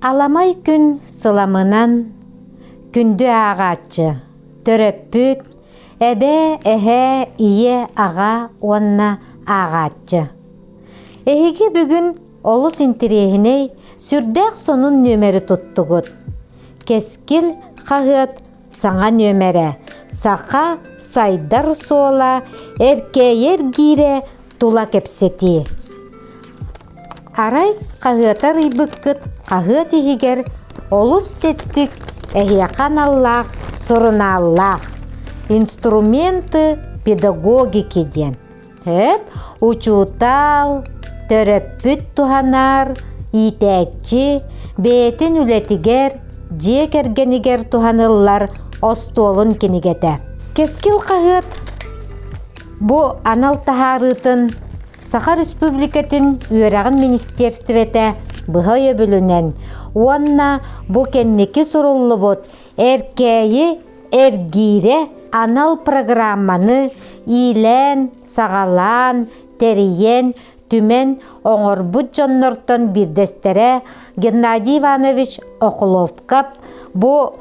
Аламай күн сыламынан күндү ааҕааччы, төрөппүт, эбээ, эһээ, ийэ, аҕа уонна ааҕааччы. Эһиги бүгүн олус интириэһинэй, сүрдээх сонун нүөмэри туттугут. Кэскил хаһыат саҥа нүөмэрэ Саха сайдар суола эркээйи эргиирэ тула кэпсэтии. Арай хаһыаты арыйбыккыт хаһыат иһигэр олус тэттик эһиэхэ аналлаах сурунааллаах «Инструменты педагогики» диэн. Һэп, учуутал, төрөппүт туһанар, иитээччи бэйэтин үлэтигэр, дьиэ кэргэнигэр туһаныллар остуолун кинигэтэ. Кэскил хаһыат бу анал таһаарыытын Саха Республикатын үөрэҕин министиэристибэтэ быһа өйөбүлүнэн уонна бу кэнники суруллубут Эркээйи эргиирэ анал программаны иилээн-саҕалаан, тэрийэн, түмэн оҥорбут дьоннортон биирдэстэрэ Геннадий Иванович Охлопков бу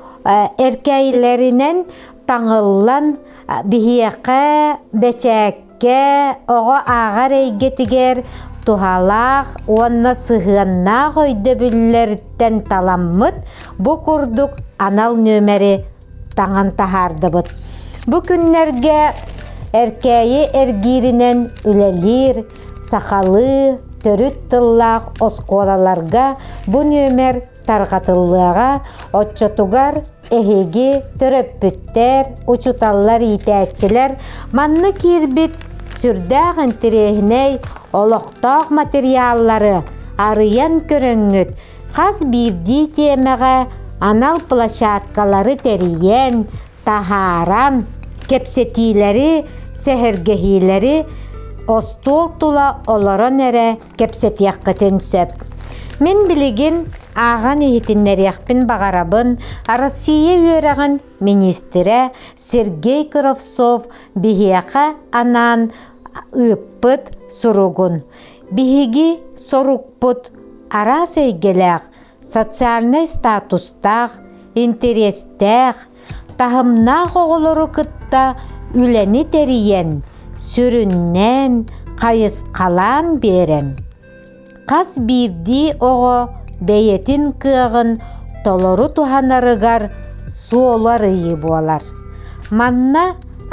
эркээйилэринэн таҥыллан биһиэхэ бэчээккэ оҕо ааҕар эйгэтигэр туһалаах уонна сыһыаннаах өйдөбүллэртэн таламмыт бу курдук анал нүөмэри таҥан таһаардыбыт. Бу күннэргэ Эркээйи эргииринэн үлэлиир сахалыы төрүт тыллаах оскуолаларга бу нүөмэр тарҕатыллыаҕа, оччотугар эһиги төрөппүттэр, учууталлар, иитээччилэр манна киирбит сүрдээх интэриэһинэй олохтоох материаллары арыйан көрөҥҥүт хас биирдии тиэмэҕэ анал площадкалары тэрийэн, таһааран, кэпсэтиилэри, сэһэргэһиилэри остуол тула олорон эрэ кэпсэтиэххитин сөп. Мин билигин ааҕан иһитиннэриэхпин баҕарабын Россия үөрэҕин миниистирэ Сергей Кравцов биһиэхэ анаан ыыппыт суругун. Биһиги сорукпут араас эйгэлээх социальнай статустаах, интэриэстээх, таһымнаах оҕолору кытта үлэни тэрийэн, сүрүннээн, хайысхалаан биэрэн, хас биирдии оҕо бэйэтин кыаҕын толору туһанарыгар суолу арыйыы буолар. Манна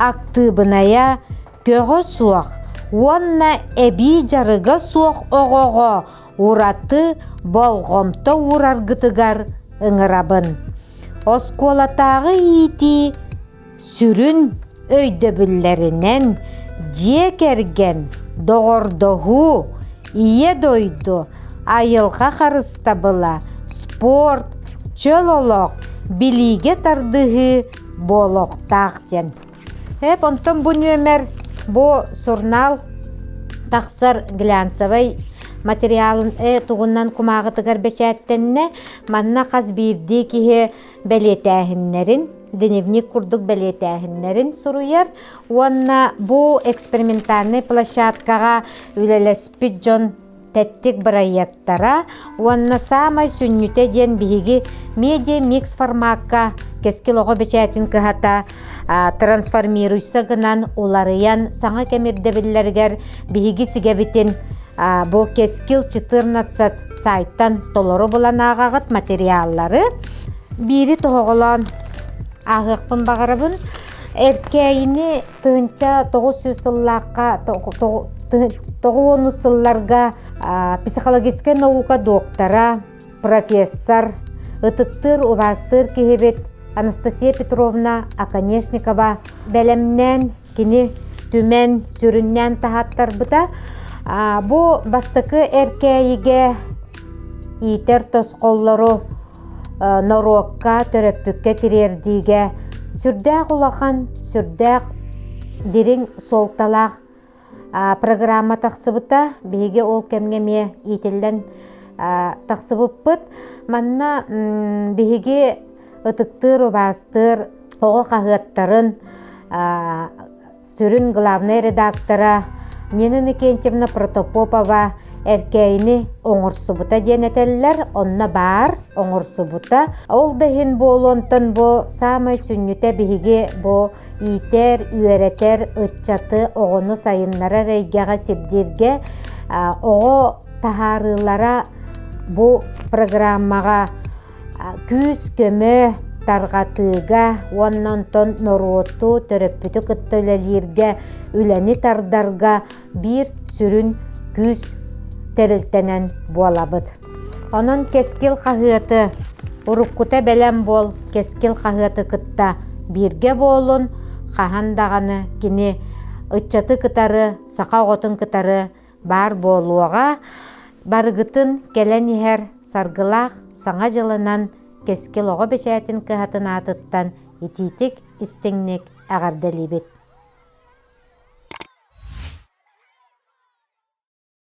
актыыбынайа көҕө суох уонна эбии дьарыга суох оҕоҕо ураты болҕомто уураргытыгар ыҥырабын. Оскуолатааҕы иитии сүрүн өйдөбүллэринэн дьиэ кэргэн, доҕордоһуу, Ийэ дойду, айылҕа харыстабыла, спорт, чөл олох, билиигэ тардыһыы буолуохтаах диэн. Эп онтон бу нүөмэр бу сурунаал тахсар глянцевай материалын тугунан кумааҕытыгар бэчээттэннэ. Манна хас биирдии киһи бэлиэтээһиннэрин, дневник курдук бэлиэтээһиннэрин суруйар уонна бу экспериментальнай площадкаҕа үлэлэспит дьон тэттик бырайыактара уонна саамай сүнньүтэ диэн биһиги медиа микс формакка Кэскил оҕо бэчээтин кыһата трансформируйса гынан уларыйан саҥа кэм ирдэбиллэригэр биһиги сигэбитин бу Кэскил 14 сайтан толору булан ааҕаҕыт материаллары биири тоһоҕолоон ааһыахпын баҕарабын Эркээйини 1900 сыллаахха тоҕуонус сылларга психологическай наука доктора, профессор, ытыктыыр, убаастыыр киһибит Анастасия Петровна Оконешникова бэлэмнээн кини түмэн, сүрүннээн таһааттарбыта. Бу бастакы Эркээйигэ иитэр тосхоллору норуокка, төрөппүккэ тириэрдиигэ сүрдээх улахан, сүрдээх дириҥ суолталаах программа тахсыбыта. Биһиги ол кэмҥэ эмиэ иитиллэн тахсыбыппыт. Манна биһиги ытыктыыр, убаастыыр оҕо хаһыаттарын сүрүн главнай редактора Нина Иннокентьевна Протопопова. Эркээйини оҥорсубута диэн этэллэр, онно баар оҥорсубута. Ол да иһин буолуонтан бу саамай сүнньүтэ биһиги бу иитэр, үөрэтэр ыччаты, оҕону сайыннарар эйгэҕэ сирдииргэ оҕо таһаарыылара бу программаҕа күүс-көмө тарҕатыыга уонна онтон норуоту, төрөппүтү кытта үлэлииргэ, үлэни тардарга биир сүрүн күүс тэрилтэнэн буолабыт. Онон Кэскил хаһыаты уруккута бэлэм буол Кэскил хаһыаты кытта бииргэ буолун, хаһан даҕаны кини ыччаты кытары, саха оҕотун кытары баар буолуоҕа. Барыгытын кэлэн иһэр саргылаах Саҥа дьылынан Кэскил оҕо бэчээтин кыһатын аатыттан итиитик, истиҥник эҕэрдэлиибит.